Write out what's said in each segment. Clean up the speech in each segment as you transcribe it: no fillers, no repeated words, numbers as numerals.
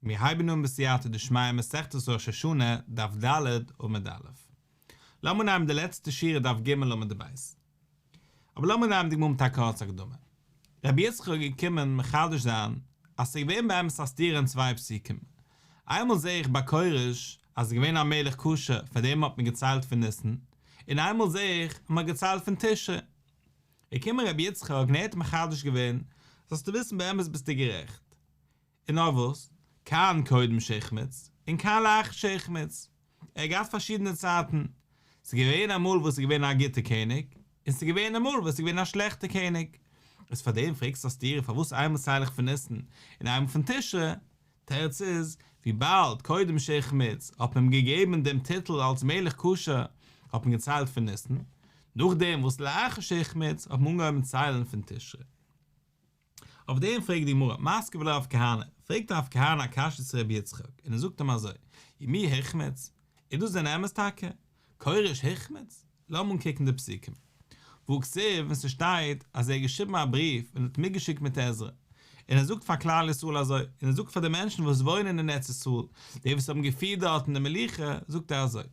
מיר הייבן אן בסייעתא דשמיא מסכת ראש השנה, דף ד' עמוד א'. לאמיר נעמען די לעצטע שורה דף ג' עמוד ב'. אבער לאמיר נעמען די גמרא מיט א קורצע הקדמה. רבי יצחק איז געקומען מחדש זיין אז ס'איז געווען באמת א סתירה אין צוויי פסוקים. איינמאל זעה איך ביי כורש אז ס'איז געווען א מלך כשר פאר דעם האט מען געציילט פון ניסן, און איינמאל זעה איך אז מ'האט געציילט פון תשרי. געקומען רבי יצחק און ער האט מחדש געווען, זאלסטו וויסן באמת ביסטו גערעכט. און נאר וואס, כאן קודם שהחמיץ, און כאן לאחר שהחמיץ. ער האט געהאט פארשידענע צייטן. ס'איז געווען אמאל וואס איז געווען א גוטע קעניג, און ס'איז געווען אמאל וואס איז געווען א שלעכטע קעניג. איז פאר דעם פרעגסטו א סתירה פארוואס איינמאל צייל איך פון ניסן און איינמאל פון תשרי? תירוץ איז, וויבאלד קודם שהחמיץ האט מען אים געגעבן דעם טיטל אלס מלך כשר האט מען געציילט פון ניסן, נאכדעם וואס לאחר שהחמיץ האט מען אנגעהויבן ציילן פון תשרי. אויף דעם פרעגט די גמרא, מתקיף לה רב כהנא, פרעגט רב כהנא א קשיא צו רבי יצחק, און ער זאגט אים אזוי, ומי החמיץ? איז דאס דען אמת טאקע? כורש החמיץ? לאמיר אנקוקן די פסוקים. והכתיב, ווען ס'שטייט אז ער האט געשריבן א בריוו און האט מיטגעשיקט מיט עזרא, און ער זאגט פאר כלל ישראל אזוי, און ער זאגט פאר די מענטשן וואס וואוינען אין ארץ ישראל, די וואס האבן געפירט דארטן די מלוכה, זאגט ער אזוי,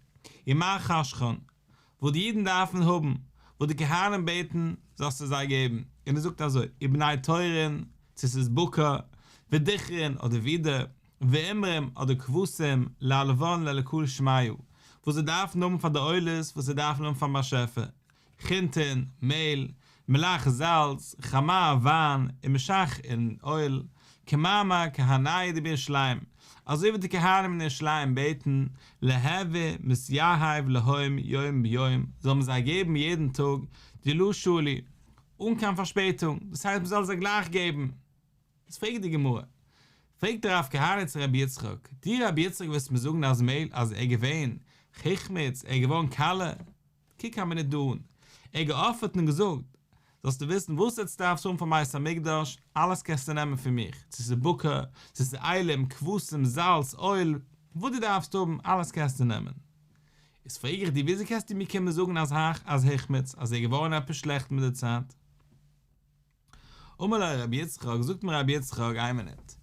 ומה חשכון, וואס די אידן דארפן האבן, וואס די כהנים בעטן, זאלסטו זיי געבן, און ער זאגט אזוי, ובני תורין, צו ס'איז בקר, ודכרין, אדער ווידער, ואימורים, אדער כבשים, להעלבן לאלקא שמיא, וואס זיי דארפן האבן פאר די עולות, וואס זיי דארפן האבן פארן באשעפער, חינטין, מעהל, מלח זאלץ, חמר, וויין, ומשח און אויל, כמאמר כהניא דבירושלים, אזוי ווי די כהנים אין ירושלים בעטן, ליהוי מתיהב להם יום ביום, זאל מען זיי געבן יעדן טאג, דלא שלו, אן קיין פארשפעטונג, דאס הייסט מען זאל זיי גלייך געבן. איז פרעגט די גמרא, פרעגט דער רב כהנא צו רבי יצחק, דו רבי יצחק ווילסט מיר זאגן אז מעיל אז ער געווען החמיץ, ער איז געווארן קאלע, קוק א מינוט דא אן, ער האט געאפערט און געזאגט, זאלסטו וויסן וואס עטס דארפטס האבן פארן בית המקדש, אלעס קענסטו נעמען פון מיך, צו ס'איז בקר, צו ס'איז אילים, כבשים, זאלץ, אויל, וואס דו דארפסט האבן, אלעס קענסטו נעמען. איז פרעג איך דיר, וויאזוי קענסטו מיר קומען זאגן אז הח אז החמיץ, אז ער איז געווארן עפעס שלעכט מיט די צייט? אמר לו רבי יצחק, זאגט אים רבי יצחק, איין מינוט,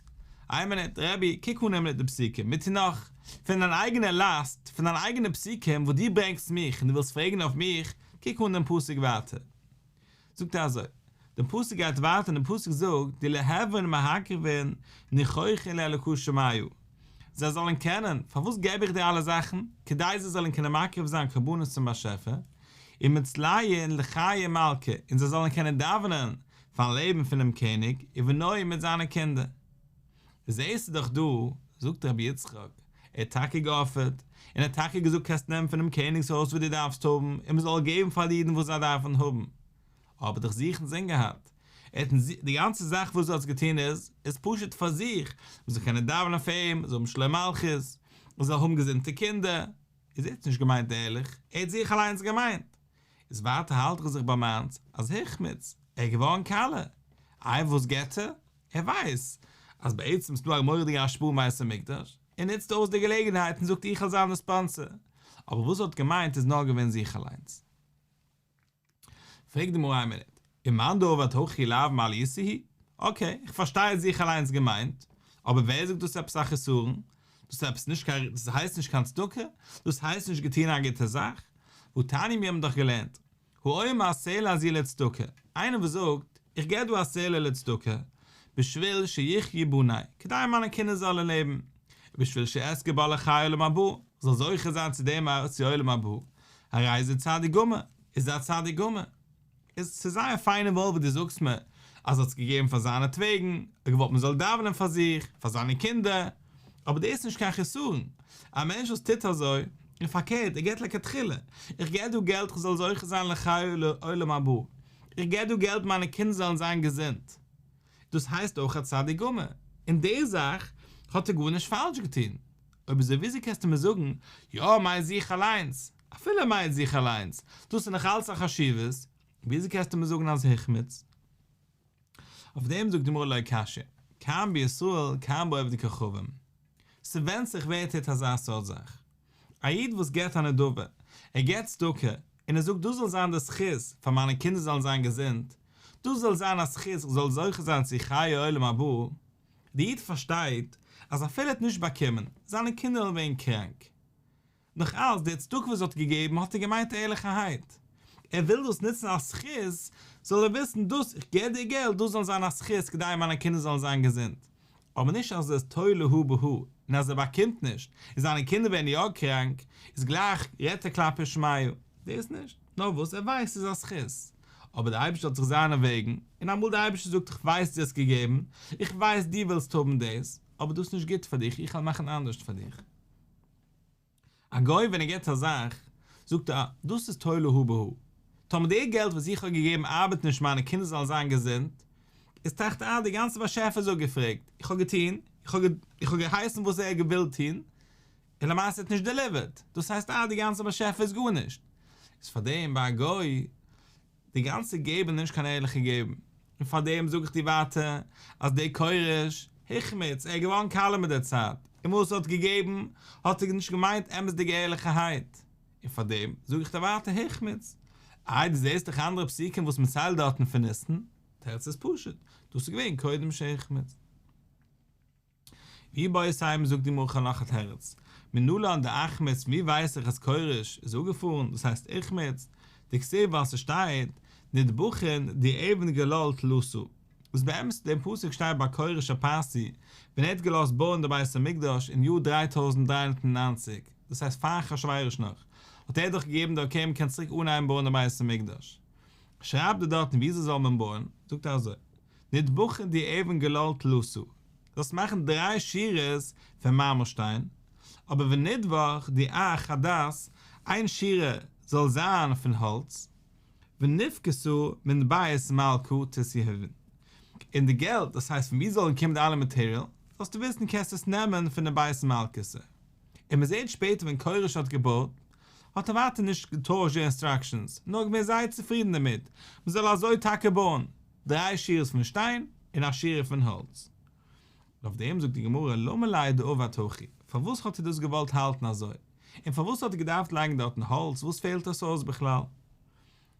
איין מינוט, רבי, קוק אן איין מינוט די פסוקים, מתינח, פון דיין אייגענע לאסט, פון דיין אייגענע פסוקים וואס דו ברענגסט מיך און דו ווילסט פרעגן אויף מיך, קוק אן דעם פסוק ווייטער. זאגט ער אזוי, דער פסוק גייט ווייטער און דער פסוק זאגט, דלהוון מהקריבין ניחוחין לאלקא שמיא, זיי זאלן קענען, פארוואס געב איך די אלע זאכן? כדי זיי זאלן קענען מקריב זיין קרבנות צום באשעפער, ומצליין לחיי מלכא, און זיי זאלן קענען דאווענען פארן לעבן פונעם קעניג, ובנוי מיט זיינע קינדער. זעסטו דאך דא, זאגט רבי יצחק, ער האט טאקע געאפערט, און ער האט טאקע געזאגט קענסט נעמען פונעם קעניג'ס הויז וואס דו דארפסט האבן, און מען זאל געבן פאר די אידן וואס זיי דארפן האבן. אבער דאך זיך אינזין געהאט. ער האט די גאנצע זאך וואס ער האט געטון איז, איז פשוט פאר זיך, מען זאל קענען דאווענען פאר אים, מען זאל האבן שלום מלכות, מען זאל האבן געזונטע קינדער. איז ער האט נישט געמיינט ערליך, ער האט זיך אליינס געמיינט. איז ווייטער האלט איך זיך ביי מיינס, אז החמיץ, ער איז געווארן קאלע. איי וואס געט ער? ער ווייס אז בעצם איז דא א מורא'דיגע השפעה אין בית המקדש, ער נוצט אויס די געלעגנהייט און זאגט איך וועל זיין די ספאנסער. אבער וואס ער האט געמיינט איז נאר געווען זיך אליינס. פרעגט די גמרא איין מינוט, ומאן דעבד הכי לאו מעליותא היא? אקעי, איך פארשטיי ער האט זיך אליינס געמיינט, אבער ווער זאגט דאס עפעס א חסרון? דאס איז עפעס נישט קיין, דאס הייסט נישט קיין צדקה? דאס הייסט נישט געטון א גוטע זאך? והתניא מיר האבן דאך געלערנט, האומר סלע זו לצדקה, איינער וואס זאגט, איך געב דא א סלע לצדקה, בשביל שיחיו בניי, כדי מיינע קינדער זאלן לעבן, ובשביל שאזכה בה לחיי עולם הבא, איך זאל זוכה זיין צו דעם צו עולם הבא, הרי זה צדיק גמור, איז ער א צדיק גמור. איז ס'איז זייער פיין און וואויל וואס דו זאגסט מיר אז ער האט עס געגעבן פאר זיינעטוועגן, ער האט געוואלט מען זאל דאווענען פאר זיך, פאר זיינע קינדער, אבער דאס איז נישט קיין חסרון, א מענטש וואס טוט אזוי, און פארקערט ער געבט לכתחילה, איך געב דא געלט איך זאל זוכה זיין לחיי עולם הבא, איך געב דא געלט מיינע קינדער זאלן זיין געזונט, דאס הייסט אויך א צדיק גמור, אין די זאך האט ער גארנישט פאלש געטון, אויב אזוי וויאזוי קענסטו מיר זאגן, יא ער מיינט זיך אליינס, אפילו ער מיינט זיך אליינס, דאס איז נאך אלץ א חשיבות, וויאזוי קענסטו מיר זאגן אז החמיץ? אויף דעם זאגט די גמרא לא קשיא, כאן בישראל כאן בעובדי כוכבים. ס'ווענדט זיך ווער טוט אזא סארט זאך. א איד וואס געבט א נדבה, ער געבט צדקה, און ער זאגט דאס זאל זיין די זכות פאר מיינע קינדער זאלן זיין געזונט, דאס זאל זיין א זכות איך זאל זוכה זיין צו חיי עולם הבא, די איד פארשטייט אז אפילו ער האט נישט באקומען, זיינע קינדער וועלן ווערן קראנק. נאך אלץ, די צדקה וואס ער האט געגעבן האט ער געמיינט ערליכערהייט. ער וויל דאס נוצן אלס זכות, זאל ער וויסן דאס, איך געב דיר געלט, דאס זאל זיין א זכות כדי מיינע קינדער זאלן זיין געזונט. אבער נישט אז ער איז תולה הא בהא, און אז ער באקומט נישט, און זיינע קינדער ווערן יא קראנק, איז גלייך רעדט ער כלפי שמיא. דאס נישט. נאר וואס ער ווייסט ס'איז א זכות. אבער דער אייבערשטער האט זיך זיינע וועגן, און אמאל דער אייבערשטער זאגט איך ווייס דו האסט געגעבן, איך ווייס דו ווילסט האבן דאס, אבער דאס איז נישט גוט פאר דיך, איך וועל מאכן אנדערשט פאר דיך. א גוי ווען ער געבט א זאך, זאגט ער, דאס איז תולה הא בהא. טאמער די געלט וואס איך האב געגעבן ארבעט נישט מיינע קינדער זאלן זיין געזונט, איז טראכט ער, די גאנצע באשעפער איז אפגעפרעגט, איך האב געטון, איך האב איך האב געהייסן וואס ער האט געווילט טון, און למעשה האט נישט דעליווערט, דאס הייסט אה די גאנצע באשעפער איז גארנישט. איז פארדעם ביי א גוי, די גאנצע געבן איז נישט קיין ערליכע געבן, און פאר דעם זאג איך דיר ווייטער אז דער כורש החמיץ, ער איז געווארן קאלע מיט דער צייט, און וואס ער האט געגעבן האט ער נישט געמיינט אמת'דיגע ערליכערהייט, און פאר דעם זאג איך דיר ווייטער החמיץ. איי דו זעסט דאך אנדערע פסוקים וואס מען ציילט דארטן פון ניסן, תירוץ איז פשוט, דאס איז געווען קודם שהחמיץ. ואיבעית אימא זאגט די גמרא נאך א תירוץ, מנלן דאחמיץ ווי ווייס איך אז כורש איז אפגעפארן דאס הייסט החמיץ, דכתיב ווייל ס'שטייט נדבכין די אבן גלל תלתא, וואס באמת דעם פסוק שטייט ביי כורש הפרסי ווען ער האט געלאזט בויען די בית המקדש אין יאר 3390 דאס הייסט פאר אחשורוש נאך האט ער דאך געגעבן די אקעי מ'קען צוריק אנהייבן בויען די בית המקדש שרייבט ער דארטן וויאזוי זאל מען בויען זאגט ער אזוי נדבכין די אבן גלל תלתא, זאלסט מאכן דריי שורות פון מארמארשטיין, אבער ונדבך די חדת, איין שורה זאל זיין פון האלץ, ונפקתא מן בית מלכא תות יהבין, און די געלט, דאס הייסט פון וואו זאלן קומען די אלע מאטעריאל, זאלסטו וויסן קענסט עס נעמען פון די בית מלכותא. און מען זעט שפעטער ווען כורש האט געבויט, האט ער ווייטער נישט געטוישט די אינסטראקשענס, נאר געווען זייער צופרידן דערמיט, מען זאל אזוי טאקע בויען. דריי שורות פון שטיין און א שורה פון האלץ. און אויף דעם זאגט די גמרא למה ליה דעבד הכי, פארוואס האט ער דאס געוואלט האלטן אזוי? און פארוואס האט ער געדארפט לייגן דארטן האלץ, וואס פעלט עס אויס בכלל?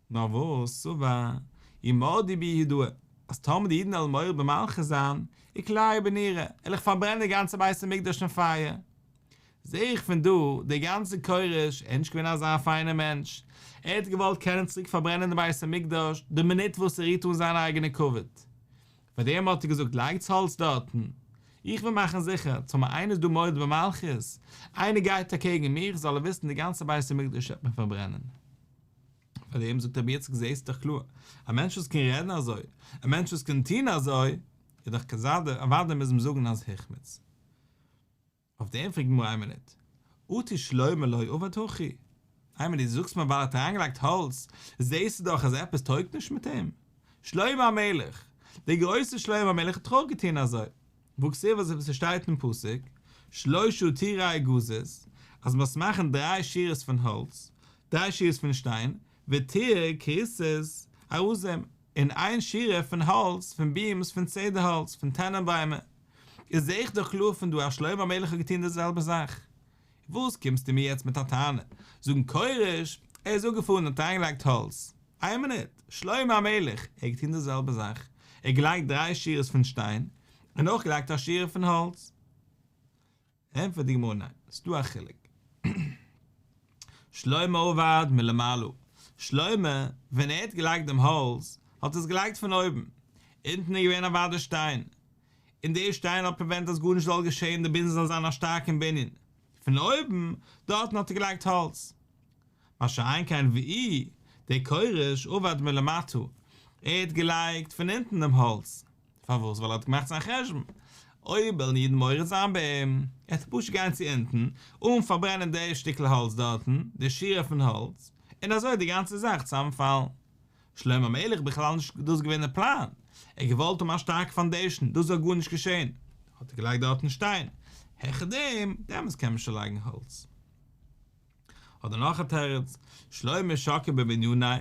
נאר וואס, סבר, אי מרדו בי יהודאי, אז טאמער די אידן וועלן מורד במלכות זיין, איקלעיה בנורא, וועל איך פארברענען די גאנצע בית המקדש אין פייער. זעה איך פון דא, דער גאנצער כורש, ער איז נישט געווען אזא פיינער מענטש, ער האט געוואלט קענען צוריק פארברענען די בית המקדש די מינוט וואס ער רירט אן זיין אייגענע כבוד. פאר דעם האט ער געזאגט לייגטס האלץ דארטן, איך וויל מאכן זיכער, טאמער איינער איז דא מורד במלכות, איינער גייט אקעגן מיך, זאל ער וויסן די גאנצע בית המקדש וועט מען פארברענען. פאר דעם זאגט רבי יצחק זעהסט דאך קלאר, א מענטש וואס קען רעדן אזוי, א מענטש וואס קען טון אזוי, איז דאך כסדר, אוודאי מוז מען זאגן אז החמיץ. אויף דעם פרעגט די גמרא איין מינוט, אטו שלמה לא עבד הכי? איין מינוט, דו זאגסט מיר ווייל ער האט אריינגעלייגט האלץ, זעהסטו דאך אז עפעס טויגט נישט מיט אים. שלמה המלך, דער גרויסער שלמה המלך האט דאך אויך געטון אזוי. והכתיב אזוי ווי ס'שטייט אין פסוק, שלשה טורי גזית, אז מ'זאל מאכן דריי שורות פון האלץ, דריי שורות פון שטיין, וטור כריתות ארזים, און איין שורה פון האלץ, פון ביעמס פון צעדער האלץ, פון טענענביימער. איז זעה איך דאך קלאר פון דא אז שלמה המלך האט געטון די זעלבע זאך. וואס קומסטו מיר יעצט מיט א טענה? זאגן כורש, ער איז אפגעפארן און האט אריינגעלייגט האלץ. איין מינוט, שלמה המלך, ער האט געטון די זעלבע זאך, ער האט געלייגט דריי שורות פון שטיין, און אויך געלייגט א שורה פון האלץ. ענטפערט די גמרא ניין, ס'דא א חילוק. שלמה עבד מלמעלה, שלמה ווען ער האט געלייגט דעם האלץ, האט ער עס געלייגט פון אויבן, אונטן איז געווען אוודאי שטיין, און די שטיין האט פריווענט אז גארנישט זאל געשען, די בנין זאל זיין א שטארקן בנין, פון אויבן, דארטן האט ער געלייגט האלץ. מה שאין כן ואיהו, דער כורש עבד מלמטה, ער האט געלייגט פון אונטן דעם האלץ, פארוואס? ווייל ער האט געמאכט זיין חשבון, אויב וועלן אידן מורד זיין ביי אים, ער וועט פשוט גיין צו אונטן, און פארברענען די שטיקל האלץ דארטן, די שורה פון האלץ, און אזוי וועט די גאנצע זאך צוזאמפאלן. שלמה המלך בכלל נישט דאס געווען די פלאן, ער האט געוואלט האבן א שטארקע פאנדעישן, דאס זאל גארנישט געשען, האט ער געלייגט דארטן שטיין, העכער דעם, דעמאלטס קען מען שוין לייגן האלץ. אדער נאך א תירוץ, שלמה שקעה בבניניה,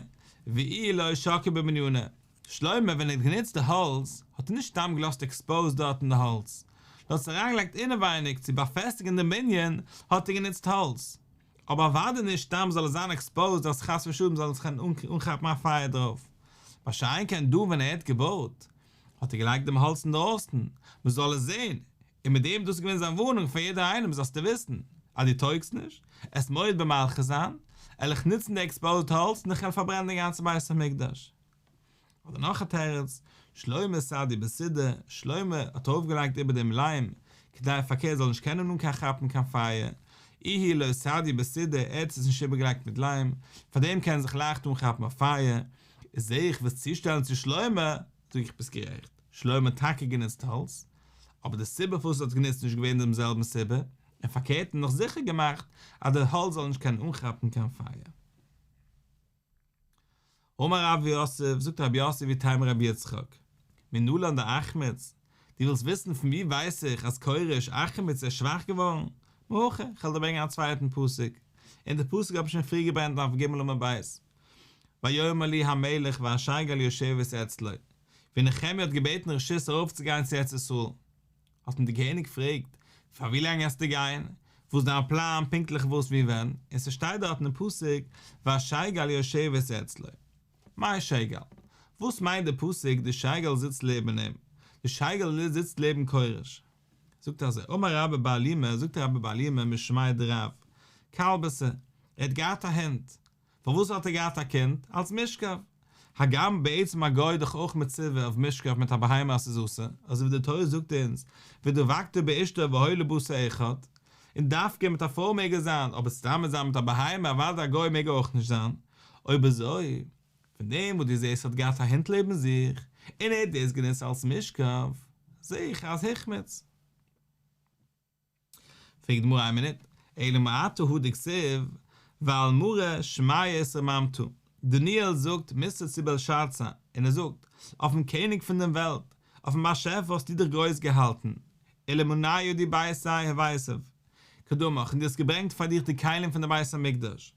ואיהו לא שקעה בבניניה, שלמה ווען ער האט גענוצט די האלץ, האט ער נישט סתם געלאזט עקספאוזד דארטן די האלץ, נאר האט עס אריינגעלייגט אינעווייניג צו באפעסטיגן דעם בנין, האט ער גענוצט האלץ. אבער אוודאי נישט סתם זאל עס זיין עקספאוזד אז חס ושלום זאל זיך אנכאפן א פייער דערויף. מה שאין כן דא ווען ער האט געבויט, האט ער געלייגט דעם האלץ אינדרויסן, מען זאל עס זען. און מיט דעם דאס איז געווען זיין ווארנונג פאר יעדער איינעם זאלסטו וויסן אז דו טויגסט נישט, עסט מורד במלכות זיין, על איך נוצן די עקספאוזד האלץ און איך וועל פארברענען די גאנצע בית המקדש. אדער נאך א תירוץ, שלמה סדייה בסידא, שלמה האט ארויפגעלייגט איבער דעם ליים, כדי פארקערט זאל נישט קענען אן קיין כאפן קיין פייער, איהו לא סדייה בסידא, ער האט עס נישט איבערגעלייגט מיט ליים, פארדעם קען זיך לייכט אנכאפן א פייער, איז זעה איך וואס צושטעלן צו שלמה, זאג איך ביסט גערעכט, שלמה האט טאקע גענוצט האלץ, אבער די סיבה פארוואס ער האט גענוצט איז נישט געווען דעם זעלבן סיבה, און פארקערט האט נאך זיכער געמאכט אז די האלץ זאל נישט קענען אנכאפן קיין פייער. אמר רב יוסף, זאגט רב יוסף ואיתימא רבי יצחק, מנלן דאחמיץ, דו ווילסט וויסן פון וואו ווייס איך אז כורש אחמיץ איז שוואך געווארן? מהכא, כ'וועל דיר ברענגען א צווייטן פסוק, און די פסוק האב איך שוין פריער געברענגט דף ג' עמוד ב', ויאמר לי המלך והשגל יושבת אצלו, ווי נחמיה האט געבעטן רשות ארויפצוגיין צו ארץ ישראל, האט אים די קעניג געפרעגט, פאר ווי לאנג עסטו גיין? וואס איז דיין פלאן פונקטליך וואס ווי ווען? און ס'שטייט דארט אין פסוק והשגל יושבת אצלו. מאי שגל? וואס מיינט די פסוק די שגל זיצט לעבן אים? די שגל זיצט לעבן כורש. זאגט ער אזוי, אמר רבה בר אלימא, זאגט רבה בר אלימא משמיה דרב, כלבתא, ער האט געהאט א הונט, פארוואס האט ער געהאט א קינד? אלס משכב. הגם בעצם א גוי איז דאך אויך מצווה אויף משכב מיט א בהמה אז ס'איז אסור, אזוי ווי די תורה זאגט אונז ודבקת באשתו והיה לבשר אחד, און דווקא מיט א פרוי מעג ער זיין, אבער סתם מיט זיין מיט א בהמה אוודאי א גוי מעג ער אויך נישט זיין. אויב אזוי, פון דעם וואס דו זעסט האט געהאט א הונט לעבן זיך, און ער האט דאס גענוצט אלס משכב, זע איך אז החמיץ. פרעגט די גמרא איין מינוט, אלא מעתה הא דכתיב ועל מרא שמיא התרוממת, דניאל זאגט מוסר צו בלשאצר, און ער זאגט, אויפן קעניג פון דעם וועלט, אויפן באשעפער האסטו דיך גרויס געהאלטן, ולמניא דיביתיה הביתיו קדמך, און דו האסט געברענגט פאר דיך די כלים פון די בית המקדש,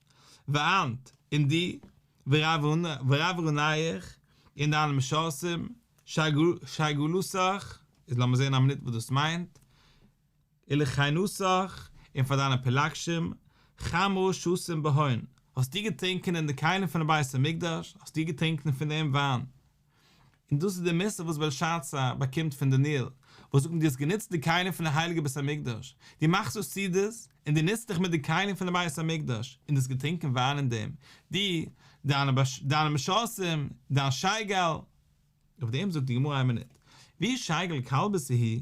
ואנת, און דו, ורברבניך, און דיינע משרתים, שגלתך, איז לאמיר זען א מינוט וואס דאס מיינט, ולחינתך, און פאר דיינע פלגשים, חמרא שתים בהון, האסטו געטרינקען אין די כלים פונעם בית המקדש, האסטו געטרינקען פון דעם וויין. און דאס איז די מוסר וואס בלשאצר באקומט פון דניאל, וואס זאגט אים דו האסט גענוצט די כלים פון די הייליגע בית המקדש, דו מאכסט דא סעודות, און דו נוצט דיך מיט די כלים פון די בית המקדש, און דו האסט געטרינקען וויין אין דעם, דו, דיינע משרתים, דיין שגל. אויף דעם זאגט די גמרא איין מינוט, ואי שגל כלבתא היא,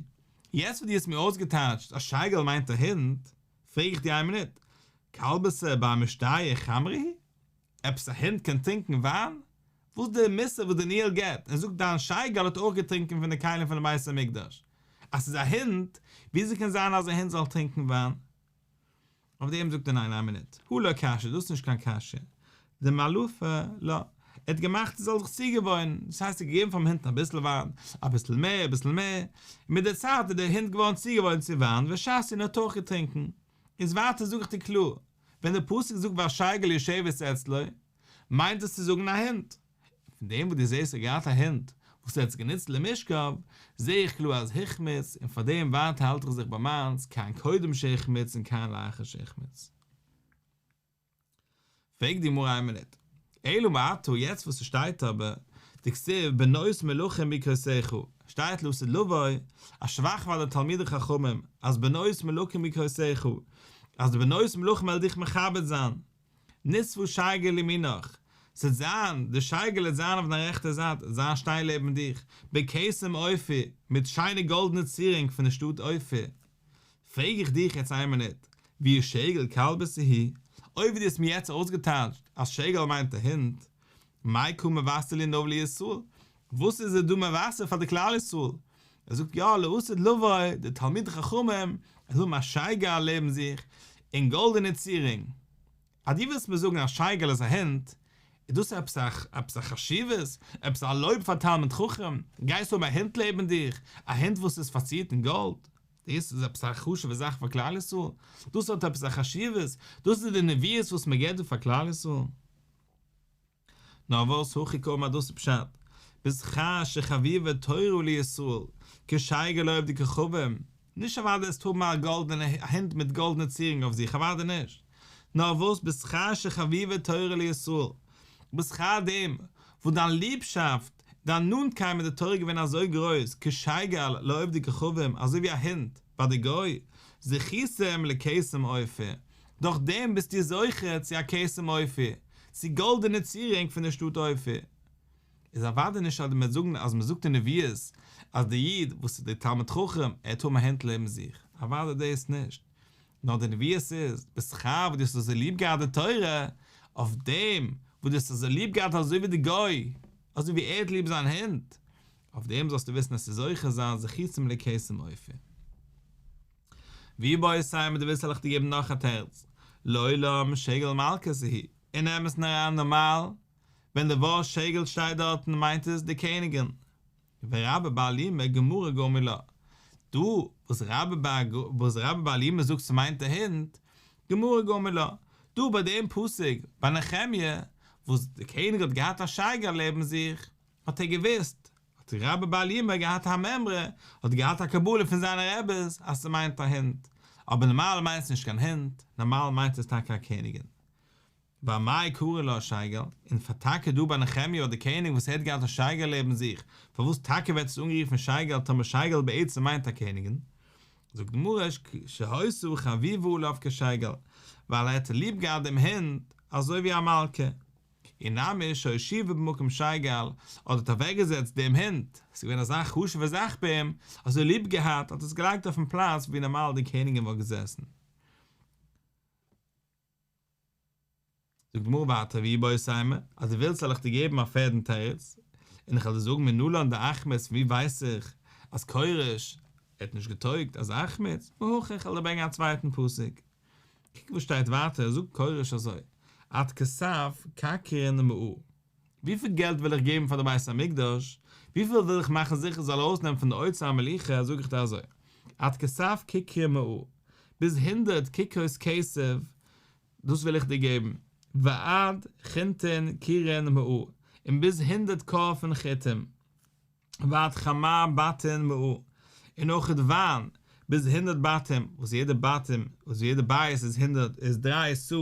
יעצט וואס דו האסט מיר אויסגעטייטשט אז שגל מיינט א הונט, פרעג איך דיר איין מינוט, כלבתא בר משתיא חמרא היא? עפעס א הונט קען טרינקען וויין? וואס די מוסר וואס דניאל געבט און זאגט דיין שגל האט אויך געטרינקען פון די כלים פונעם בית המקדש, אז ס'איז א הונט, וויאזוי קען זיין אז א הונט זאל טרינקען וויין? אויף דעם זאגט ער ניין איין מינוט, הא לא קשיא, דאס איז נישט קיין קשיא, דמלפא לה, ער האט געמאכט עס זאל זיך צוגעוואוינען, דאס הייסט ער האט געגעבן פאר'ן הונט אביסל וויין, אביסל מער, אביסל מער, און מיט דער צייט איז דער הונט געווארן צוגעוואוינט צו וויין, ושתי און ער האט אויך געטרינקען. איז ווייטער זאג איך דיר קלאר, ווען דער פסוק זאגט והשגל יושבת אצלו, מיינט עס צו זאגן א הונט. פון דעם וואס דו זעסט ער האט געהאט א הונט וואס ער האט עס גענוצט למשכב, זע איך קלאר אז החמיץ, און פאר דעם ווייטער האלט איך זיך ביי מיינס, כאן קודם שהחמיץ און כאן לאחר שהחמיץ. פרעגט די גמרא איין מינוט, אלא מעתה יעצט וואס ס'שטייט אבער, דכתיב בנות מלכים ברכותיך, שטייט לעתיד לבוא, א שבח פאר די תלמידי חכמים, אז בנות מלכים ברכותיך, אז די בנות מלכים וועלן דיך מכבד זיין, ניצבה שגל לימינך, ס'וועט זיין, די שגל וועט זיין אויף דיין רעכטע זייט, וועט זיין שטיין לעבן דיך, בכתם אופיר, מיט שיינע גאלדענע צירונג פון די שטאט אופיר. פרעג איך דיך יעצט איין מינוט, ואי שגל כלבתא היא, אויב ווי דו האסט מיר יעצט אויסגעטייטשט אז שגל מיינט א הונט, מאי קא מבשר לי נביא לישראל, וואס איז ער דא מבשר פאר די כלל ישראל? ער זאגט יא לעתיד לבוא, די תלמידי חכמים וועלן האבן א שגל לעבן זיך און גאלדענע צירונג. אז דו ווילסט מיר זאגן אז שגל איז א הונט, איז דאס עפעס א עפעס א חשיבות? עפעס א לויב פאר תלמיד חכם? גייסט האבן א הונט לעבן דיך, א הונט וואס איז פארצירט אין גאלד? דאס איז עפעס א חשוב'ע זאך פאר כלל ישראל? דאס האט עפעס א חשיבות? דאס איז די נביאות וואס מען געבט דא פאר כלל ישראל? נאר וואס הכי קאמר דאס איז פשט, בשכר שחביבה תורה לישראל, כשגל לעובדי כוכבים, נישט אוודאי עסט האבן א גאלדענע הונט מיט גאלדענע צירונג אויף זיך אוודאי נישט, נאר וואס בשכר שחביבה תורה לישראל, בשכר דעם וואס דיין ליבשאפט. דיין נאנטקייט מיט די תורה איז געווען אזוי גרויס, כשייגל לעובדי כוכבים, אזוי ווי א הונט ביי די גוי, זכיתם לכתם אופיר, דורך דעם ביסטו זוכה צו א כתם אופיר, צו גאלדענע צירונג פון די שטאט אופיר. איז אוודאי נישט אז מ'וועט זאגן אז מ'זאגט אין נביאות אז די איד וואס איז דער תלמיד חכם ער וועט האבן א הונט לעבן זיך, אוודאי דאס נישט, נאר די נביאות איז, בשכר וואס דו האסט אזוי ליב געהאט די תורה, אויף דעם וואס דו האסט אזוי ליב געהאט אזוי ווי די גוי, אזוי ווי ער האט ליב זיין הונט, אויף דעם זאלסטו וויסן אז וועסט זוכה זיין זכיתם לכתם אופיר. ואיבעית אימא דו ווילסט וועל איך דיר געבן נאך א תירוץ, לעולם שגל מלכתא הוא, אין אמת'ן אריין נארמאל, ווען די ווארט שגל שטייט דארטן מיינט עס די קעניגין. ורבה בר אלימא גמרא גמר לה. דא וואס רבה בר וואס רבה בר אלימא זאגט ס'מיינט די הונט, גמרא גמר לה. דא ביי דעם פסוק ביי נחמיה וואס די קעניג האט געהאט א שגל לעבן זיך, האט ער געוואוסט, האט רבה בר אלימא געהאט א מימרא, האט געהאט א קבלה פון זיינע רעבעס אז ס'מיינט א הונט. אבער נארמאל מיינט עס נישט קיין הונט, נארמאל מיינט עס טאקע א קעניגין. ואמאי קרי לה שגל, און פאר טאקע דא ביי נחמיה האט די קעניג וואס ער האט געהאט א שגל לעבן זיך, פארוואס טאקע ווערט עס אנגערופן שגל טאמער שגל בעצם מיינט א קעניגין? זאגט די גמרא שהיתה חביבה עליו כשגל, ווייל ער האט ליב געהאט דעם הונט אזוי ווי א מלכה. אי נמי שהושיבה במקום שגל, אדער האט אוועקגעזעצט דעם הונט, עס איז געווען אזא חשוב'ע זאך ביי אים, אזוי ליב געהאט, האט עס געלייגט אויפן פלאץ ווי נארמאל די קעניגין וואלט געזעסן. זאגט די גמרא ווייטער ואיבעית אימא, אז דו ווילסט זאל איך דיר געבן א פערדן תירוץ, און איך וועל דיר זאגן מנלן דאחמיץ ווי ווייס איך אז כורש האט נישט געטויגט אז החמיץ, מהכא איך וועל דיר ברענגען א צווייטן פסוק, קוק וואס שטייט ווייטער, זאגט כורש אזוי, עד כתף ככרין מעה, וויפיל געלט וויל איך געבן פאר די בית המקדש, וויפיל וויל איך מאכן זיכער זאל ארויסנעמען פון די אוצר המלוכה, זאג איך דיר אזוי, עד כתף ככרי מעה, ביז הונדרעט ככרות כסף, דאס וויל איך דיר געבן, ועד חינטין כורין מעה, און ביז הונדרעט כור פון חיטים. ועד חמר בתין מעה, און אויכעט וויין, ביז הונדרעט בתים, וואס יעדע בתים, וואס יעדע בית איז הונדרעט, איז דריי סאה,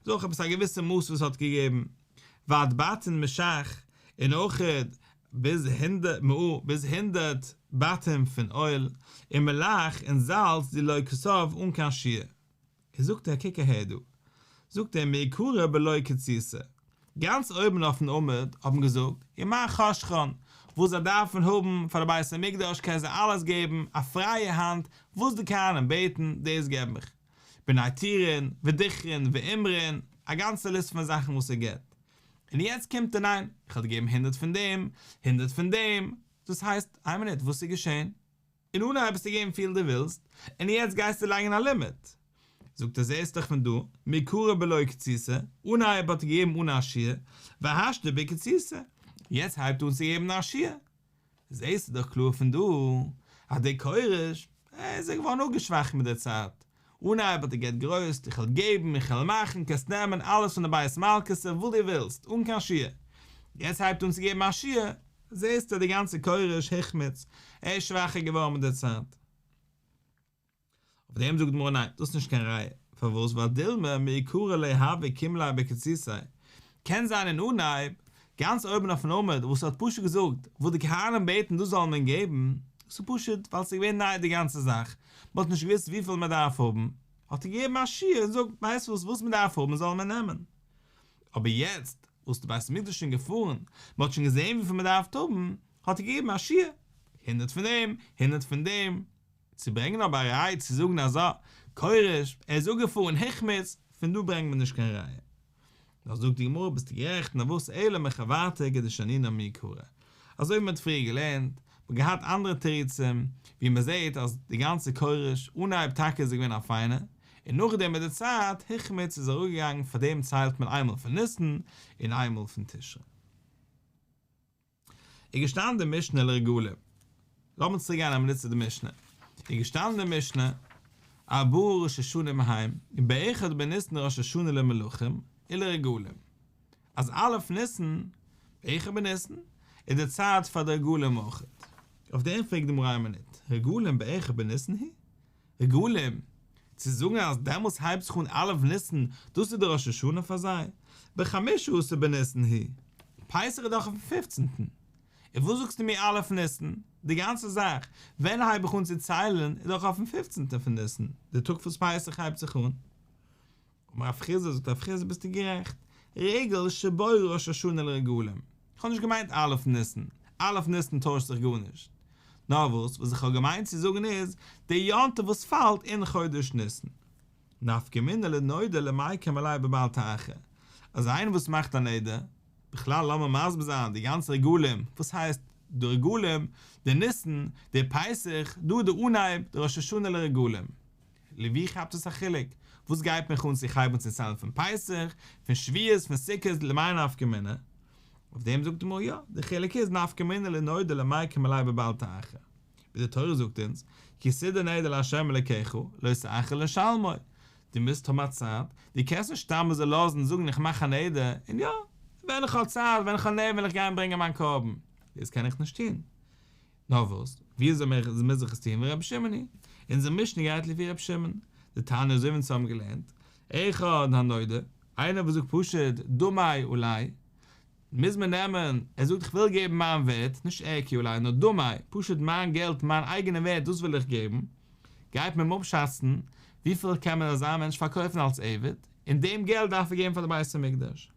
איז אויך עפעס א געוויסע מאס וואס האט געגעבן, ועד בתין משח, און אויכעט ביז הונדרעט מעה, ביז הונדרעט בתים פון אויל, ומלח, און זאלץ, דלא כתף אן קיין שיעור. איז זאגט ער קוק אהער דא, זאגט ער מעיקרא בלא קיצותא, גאנץ אויבן אויפן עמוד האט מען געזאגט ומה חשכון, וואס זיי דארפן האבן פאר די בית המקדש קען זיי אלעס געבן, א פרייע האנט, וואס די כהנים בעטן דאס געב איך, בני טורין ודכרין ועומרין, א גאנצע ליסט פון זאכן וואס ער געבט, און יעצט קומט ער ניין, איך וועל דיר געבן הונדרעט פון דעם, הונדרעט פון דעם, דאס הייסט, איין מינוט וואס איז געשען? אין אנהייב האסטו געגעבן וויפיל דו ווילסט, און יעצט גייסטו לייגן א לימיט. זאגט ער זעסט דאך פון דא, מעיקרא בלא קיצותא, אנהייב האט ער געגעבן אן א שיעור, והשתא בקיצותא, יעצט הייבט ער אן צו געבן א שיעור. זעסטו דאך קלאר פון דא, אז דער כורש, ער איז געווארן אפגעשוואכט מיט דער צייט, אנהייב האט ער געהאט גרויס, איך וועל געבן, איך וועל מאכן, קענסט נעמען אלעס פון די בית מלכותא וואס דו ווילסט, אן קיין שיעור. יעצט הייבט אן צו געבן א שיעור, זעסטו די גאנצע כורש החמיץ, ער איז שוואכער געווארן מיט די צייט. אויף דעם זאגט די גמרא ניין, דאס איז נישט קיין ראיה, פארוואס ווייל דילמא מעיקרא לא הוה קים ליה בקיצותיה, קען זיין אין אנהייב, גאנץ אויבן אויפן עמוד וואס ער האט פשוט געזאגט וואס די כהנים בעטן דאס זאל מען געבן, דאס איז פשוט ווייל ס'איז געווען ניי די גאנצע זאך, מען האט נישט געוואוסט וויפיל מען דארף האבן, האט ער געגעבן א שיעור און זאגט ווייסט וואס וואס מען דארף האבן זאל מען נעמען. אבער יעצט וואס די בית המקדש איז שוין געפארן, מען האט שוין געזען וויפיל מען דארף האבן, האט ער געגעבן א שיעור, הונדרעט פון דעם, הונדרעט פון דעם. צו ברענגען אבער א ראיה צו זאגן אז כורש, ער איז אפגעפארן החמיץ, פון דא ברענגט מען נישט קיין ראיה. נאר זאגט די גמרא ביסטו גערעכט נאר וואס אלא מחוורתא כדשנינן מעיקרא, אזוי ווי מען האט פריער געלערנט, מען האט געהאט אנדערע תירוצים, ווי מען זעט אז די גאנצע כורש, אנהייב טאקע איז ער געווען א פיינער, און נאכדעם מיט די צייט החמיץ איז אראפגעגאנגען פארדעם ציילט מען איינמאל פון ניסן און איינמאל פון תשרי. איז געשטאנען די משנה לרגלים. לאמיר צוריק גיין א מינוט צו די משנה. איז געשטאנען די משנה, ארבעה ראשי שנים הם, ובאחד בניסן ראש השנה למלכים ולרגלים. אז א' ניסן, באחד בניסן, איז די צייט פאר די רגלים אויך. אויף דעם פרעגט די גמרא איין מינוט, רגלים באחד בניסן הוא? רגלים, צו זאגן אז דעמאלטס הייבט זיך אן א' ניסן, דאס איז די ראש השנה פאר זיי? בחמשה עשר בניסן הוא, פסח איז דאך אויפן פופצנטן. און וואס זאגסטו מיר א' ניסן? די גאנצע זאך, ווען הייב איך אן צו ציילן, איז דאך אויפן פופצנטן פון ניסן, די טאג וואס פסח הייבט זיך אן. אמר רב חסדא, זאגט רב חסדא ביסטו גערעכט, רגל שבו ראש השנה לרגלים, איך האב נישט געמיינט א' ניסן, א' ניסן טוישט זיך גארנישט, נאר וואס וואס איך האב געמיינט צו זאגן איז, די יום טוב וואס פאלט אין חודש ניסן. נפקא מינה לנודר למיקם עליה בבל תאחר, אז איינער וואס מאכט א נדר, בכלל לאמיר מסביר זיין די גאנצע רגלים, וואס הייסט די רגלים, די ניסן, די פסח, דא די אנהייב, די ראש השנה לרגלים. ווי כאפט עס א חילוק? וואס גייט מיך אן צו איך הייב אן צו ציילן פון פסח, פון שבועות, פון סוכות, למאי נפקא מינה? אויף דעם זאגט די גמרא יא, די חילוק איז נפקא מינה לנודר למיקם עליה בבל תאחר. ווי די תורה זאגט אונז, כי תדור נדר לה' אלקיך, לא תאחר לשלמו. דו מוזט האבן א צייט, דו קענסט נישט סתם אזוי לאזן זאגן איך מאך א נדר, און יא, ווען איך האב צייט, ווען איך האב נערוון וועל איך גיין ברענגען מיין קרבן. דאס קען איך נישט טון. נאר וואס, ווי אזוי מוז איך עס טון ורבי שמעון היא? אונזער משנה גייט לפי רבי שמעון, דתניא אזוי ווי אונז האבן געלערנט, אחד הנודר, איינער וואס זאגט פשוט דמי עלי, מוז מען נעמען, ער זאגט איך וויל געבן מיין ווערט, נישט ערכי עלי, נאר דמי, פשוט מיין געלט, מיין אייגענע ווערט, דאס וויל איך געבן, גייט מען אים אפשאצן, וויפיל קען מען אזא מענטש פארקויפן אלס עבד, און דעם געלט דארף ער געבן פאר די בית המקדש.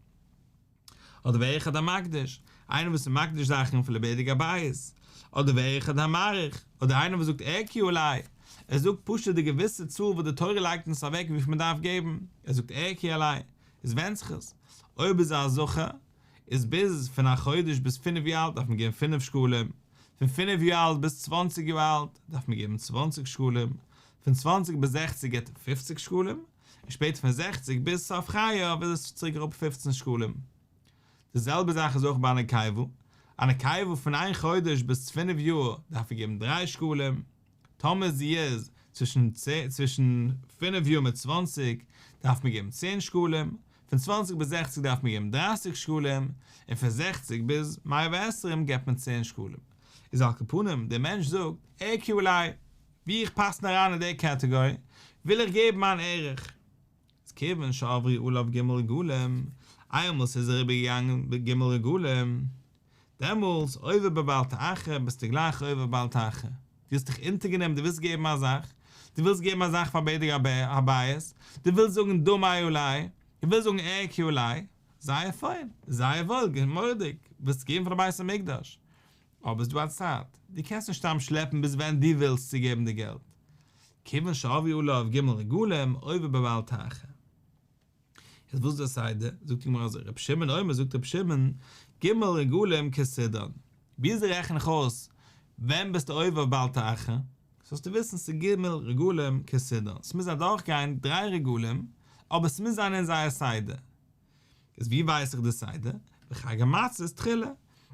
אדער ואחד המקדיש, איינער וואס איז מקדיש זאכן פאר לבדק הבית, אדער ואחד המעריך, אדער איינער וואס זאגט ערכי עלי, ער זאגט פשוט די געוויסע צאל וואס די תורה לייגט אונז אוועק וויפיל מען דארף געבן, ער זאגט ערכי עלי, איז ווענדט זיך עס, אויב איז ער א זכר, איז ביז פון א חודש ביז פינף יאר אלט דארף מען געבן פינף שקלים, פון פינף יאר אלט ביז צוואנציג יאר אלט דארף מען געבן צוואנציג שקלים, פון צוואנציג ביז זעכציג געבט ער פופציג שקלים, און שפעטער פון זעכציג ביז סוף חייו איז עס צוריק אראפ פופצן שקלים. די זעלבע זאך איז אויך ביי א נקבה, א נקבה פון איין חודש ביז פינף יאר דארף ער געבן דריי שקלים, טאמער זי איז צווישן צווישן פינף יאר מיט צוואנציג דארף מען געבן צען שקלים, פון צוואנציג ביז זעכציג דארף מען געבן דרייסיג שקלים, און פון זעכציג ביז מאה ועשרים געבט מען צען שקלים. איז על כל פנים, דער מענטש זאגט, ערכי עלי, ווי איך פאס נאר אריין אין די קעטעגארי, וויל איך געבן מיין ערך. איז כיוון שעברו עליו ג' רגלים, איינמאל ס'איז אריבערגעגאנגען ג' רגלים, דעמאלס עובר בבל תאחר ביסטו גלייך עובר בל תאחר. דו האסט דיך אונטערגענומען דו ווילסט געבן א זאך, דו ווילסט געבן א זאך פאר בדק הבית, דו ווילסט זאגן דמי עלי, דו ווילסט זאגן ערכי עלי, זייער פיין, זייער וואויל, מורא'דיג, ווילסט געבן פאר די בית המקדש, אבער ס'דא א צייט, דו קענסט נישט סתם שלעפן ביז ווען דו ווילסט צו געבן די געלט. כיוון שעברו עליו ג' רגלים, עובר בבל תאחר. איז וואס איז די סדר? זאגט די גמרא אזוי, רבי שמעון אומר, זאגט רבי שמעון, ג' רגלים כסדרן. וויאזוי רעכן איך אויס ווען ביסטו עובר בל תאחר? זאלסטו וויסן ס'איז ג' רגלים כסדרן, ס'מוז אדורכגיין דריי רגלים, אבער ס'מוז זיין אין זייער סדר. איז ווי ווייס איך די סדר? בחג המצות תחילה.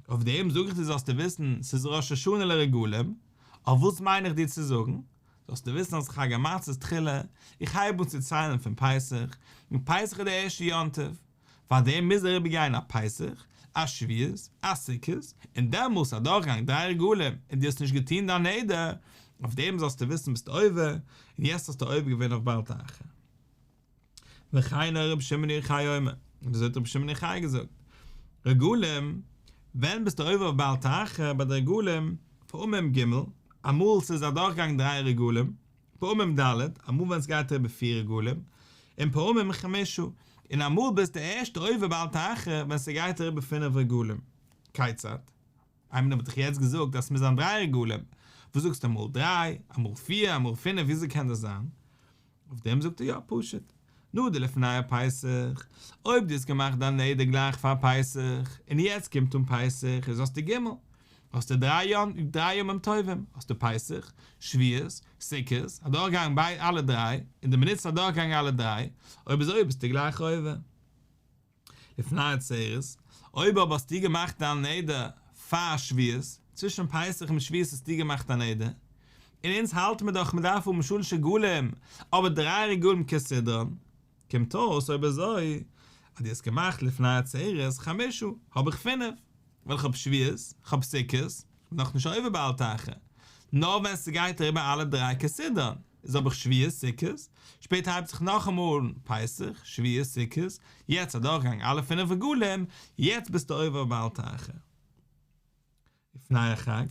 אויף דעם זאג איך דיר זאלסטו וויסן ס'איז ראש השנה לרגלים, אויף וואס מיין איך דיר צו זאגן? זאלסטו וויסן אז חג המצות תחילה, איך הייב אן צו ציילן פון פסח, און פסח איז די ערשטע יום טוב, פאר דעם מוז אריבער גיין א פסח, א שבועות, א סוכות, און דעמאלס אדורכגיין דריי רגלים און דו האסט נישט געטון דיין נדר, אויף דעם זאלסטו וויסן ביסטו עובר, און יעצט האסטו עובר געווען אויף בל תאחר. וכן היה רבי שמעון בר יוחאי אומר, און אזוי האט רבי שמעון בר יוחאי געזאגט, רגלים, ווען ביסטו עובר אויף בל תאחר ביי די רגלים, פעמים ג', אמאל ס'איז אדורכגעגאנגען דריי רגלים, פעמים ד', אמאל ווען ס'גייט אריבער פיר רגלים, און פעמים חמשה, און אמאל ביסטו ערשט עובר בל תאחר ווען ס'גייט אריבער פינף רגלים. כיצד? איין מינוט, מ'האט דאך יעצט געזאגט אז ס'מוז זיין דריי רגלים, וואס זאגסטו אמאל דריי, אמאל פיר, אמאל פינף, וויאזוי קען דאס זיין? אויף דעם זאגט ער יא פשוט, נדר לפני הפסח, אויב דו האסט געמאכט דיין נדר גלייך פאר פסח, און יעצט קומט אן פסח, איז האסטו ג', האסטו דריי ימים טובים, האסטו פסח, שבועות, סוכות, אדורכגעגאנגען ביי אלע דריי, אין די מינוט ס'איז אדורכגעגאנגען אלע דריי, אויב אזוי ביסטו גלייך עובר. לפני עצרת, אויב אבער האסטו געמאכט דיין נדר פאר שבועות, צווישן פסח און שבועות האסטו געמאכט א נדר, און אונז האלט מיר דאך מ'דארף האבן שלש רגלים, אבער דריי רגלים כסדרן, קומט אויס אויב אזוי אז דו האסט געמאכט לפני עצרת חמשה, האב איך פינף, ווייל איך האב שבועות, כ'האב סוכות, כ'בין נאכנישט עובר בל תאחר, נאר ווען ס'גייט אריבער אלע דריי כסדרן. איז האב איך שבועות סוכות, שפעטער הייבט זיך נאכאמאל אן פסח, שבועות סוכות, יעצט אדורכגעגאנגען אלע פינף רגלים, יעצט ביסטו עובר בל תאחר. לפני החג,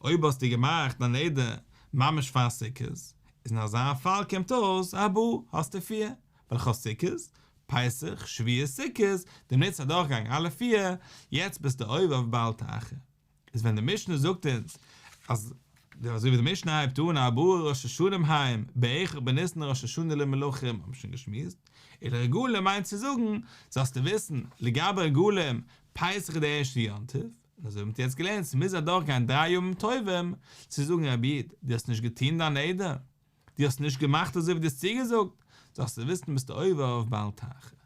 אויב האסטו געמאכט דיין נדר ממש פאר סוכות, איז אין אזא פאל קומט אויס ארבעה, האסטו פיר, ווייל איך האב סוכות, פסח, שבועות, סוכות, די מינוט ס'איז אדורכגעגאנגען אלע פיר, יעצט ביסטו עובר אויף בל תאחר. איז ווען די משנה זאגט אונז אז אזוי ווי די משנה הייבט אן ארבעה ראשי שנים הם באחד בניסן ראש השנה למלכים האבן מיר שוין געשמועסט, ולרגלים מיינט צו זאגן, זאלסטו וויסן, לגבי רגלים, פסח איז די ערשטע יום טוב, און אזוי ווי מ'האט יעצט געלערנט ס'מוז אדורכגיין דריי ימים טובים צו זאגן רבי איד, דו האסט נישט געטון דיין נדר, דו האסט נישט געמאכט אזוי ווי דו האסט צוגעזאגט, זאלסטו וויסן ביסטו עובר אויף בל תאחר.